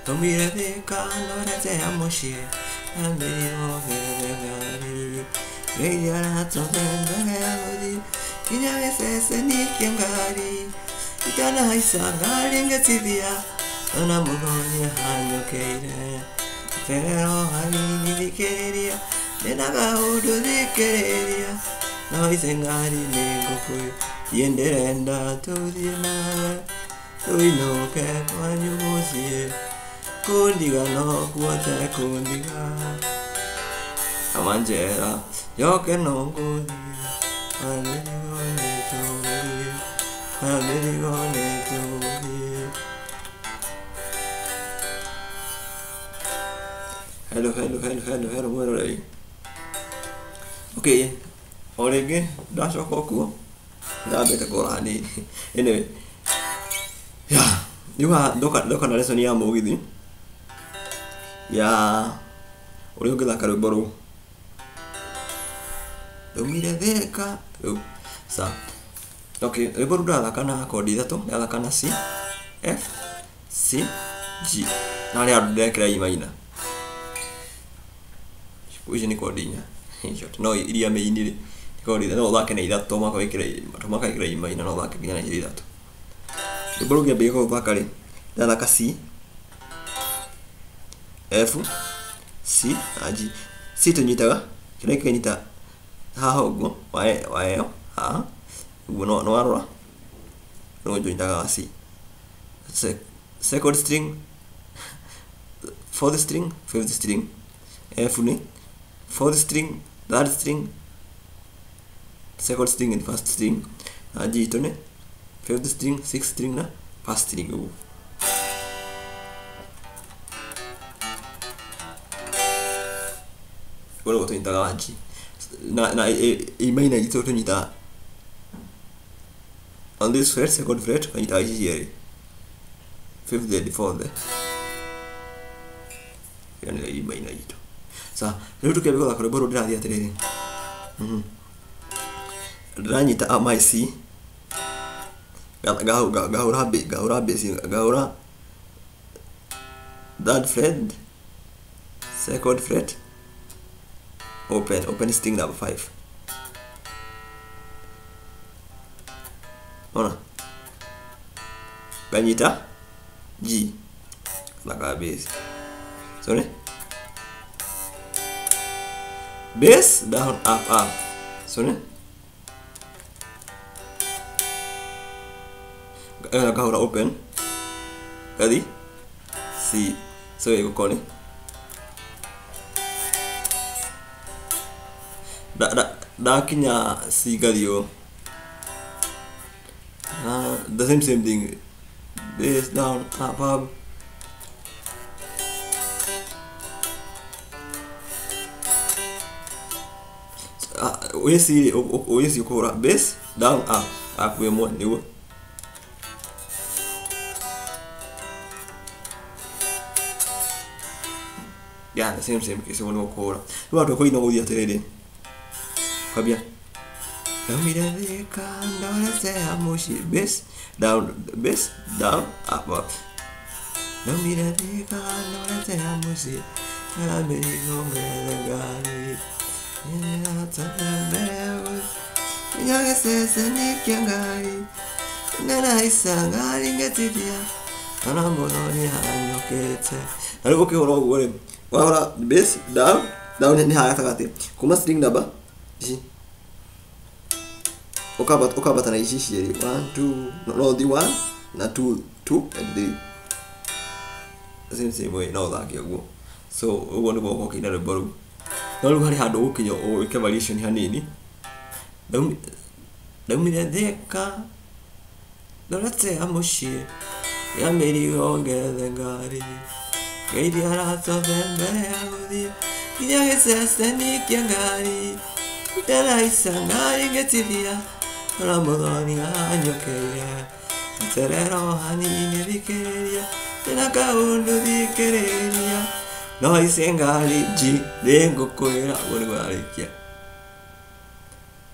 Ndaumire Thika ndorete ya mũciĩ na mĩrigo ngethe ngari ngeithia arata othe mbere ya gũthiĩ nginya gĩceceni kĩa ngari itanahaica ngari ngĩtithia ndona mũthoni ahanyũkĩire terero hanini thikĩrĩria ndĩna kaũndũ thikĩrĩria no haice ngari nĩngũkwĩra niĩ ndĩrenda tũthiĩ nawe tũinũke kwanyu mũciĩ kũndiga no kuote kũndiga amanjera njoke no ngũthiĩ na mĩrigo nĩtũthiĩ na mĩrigo nĩtũthiĩ. Hello, hello, hello, hello, hello, mwĩroreri. Okay, o rĩngĩ ndacoka o kuo ndambĩte kũra hanini. Anyway, yeah, rĩu ndoka na lesson ya mũgithi ya ũrĩa ũngĩthaka rwĩmbo rũu ndaumire Thika rĩu sa. Okay, rwĩmbo rũu ndĩrathaka na kondi ithatũ, ndĩrathaka na C, F, C, G na harĩ handũ ndĩrekĩra E minor. Ici nĩ kondi inya in short, no iria main rĩ nĩ kondi no ũthake na ithatũ to mũhaka wĩkĩre E minor, no ũthake nginya na icio ithatũ. Rwĩmbo rũu ngĩambĩrĩria kũrũthaka rĩ, ndĩrathaka C, F, C na G. C tũnyitaga kĩrĩa kĩnyita haha ũguo wa ĩyo haha ũguo no warora nĩguo tũnyitaga C. Second string, fourth string, fifth string. F nĩ fourth string, third string, second string and first string. Na G itũ nĩ fifth string, sixth string na first string ũguo. Ũguo nĩguo tũnyitaga G. Na E minor itũ tũnyitaga on this fret, second fret, tũnyitaga ici cierĩ, fifth and fourth. Ĩyo nĩyo E minor itũ. Sa rĩu tũkĩambia gũthaka rwĩmbo rũu ndĩrathiĩ atĩrĩrĩ, ndĩranyita my C, ngahũra bass, ngahũra third fret, second fret, open string number 5. Ona nganyita G thaka bass, sorry, bass down up up, sorry, ngahũra open ngathi C, so ĩgũkorwo nĩ ndakinya C ngathiĩ ũũ, the same thing, bass down up up, wĩ C wĩ C ũkũhũra bass down up up ĩmwe nĩguo. Yeah, the same case ũguo nĩguo ũkũhũra. Rĩu watua kũina ũgũthiĩ atĩrĩrĩ, kwambia ndaumire Thika ndorete ya mũciĩ, bass down bass down up up, ndaumire Thika ndorete ya mũciĩ na mĩrigo ngethe ngari nginya gĩceceni kĩa ngari ndanahaica ngari ngĩtithia ndona mũthoni ahanyũkĩte. Na rĩu ũkĩhũra ũguo rĩ, wahũra bass down down nĩ haha gatagatĩ kuma string number ici ũkambata na ici cierĩ 1 2 no ũthiĩ 1 na 2 2 and 3 same way no ũthake ũguo. So ũguo nĩguo ũgũkĩina rwĩmbo rũu. No rĩu harĩ handũ ũgũkinya ũĩke variation hanini. Ndaumire Thika ndorete ya mũciĩ ya mĩrigo ngethe ngari ngeithia arata othe mbere ya gũthiĩ nginya gĩceceni kĩa ngari itanahaica ngari ngĩtithia ndona mũthoni ahanyũkĩire terero hanini thikĩrĩria ndĩna kaũndũ thikĩrĩria no haice ngari G nĩngũkwĩra. Ũguo nĩguo yarĩkia.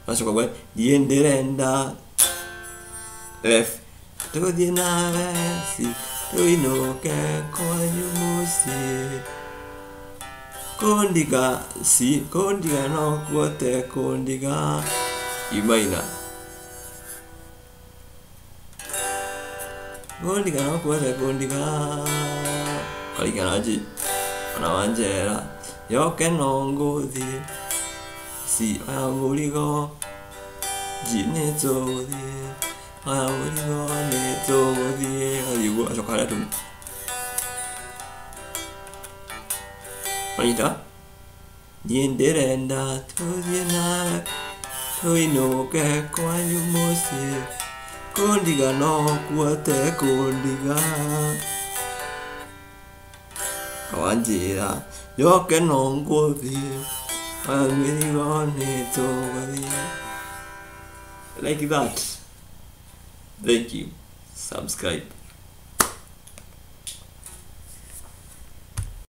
Wacoka gwe niĩ ndĩrenda F tũthiĩ nawe C Tũinũke kwanyu mũciĩ. Kũndiga C, kũndiga no kuote kũndiga. E minor. Kũndiga no kuote kũndiga. Kariga na G. Ona wanjera yoke no ngũthiĩ. C, oya mũrigo. G nĩ tũgũthiĩ. Oya mũrigo nĩ tũgũthiĩ. Gathiĩ ũguo gacoka harĩa tuma. Wanyita? Niĩ ndĩrenda tũthiĩ nawe tũinũke kwanyu mũciĩ. Kũndiga no kuote kũndiga. Wanjĩra yoke no ngũthiĩ. Oya mĩrigo nĩ tũgũthiĩ. Like that. Thank you. Subscribe.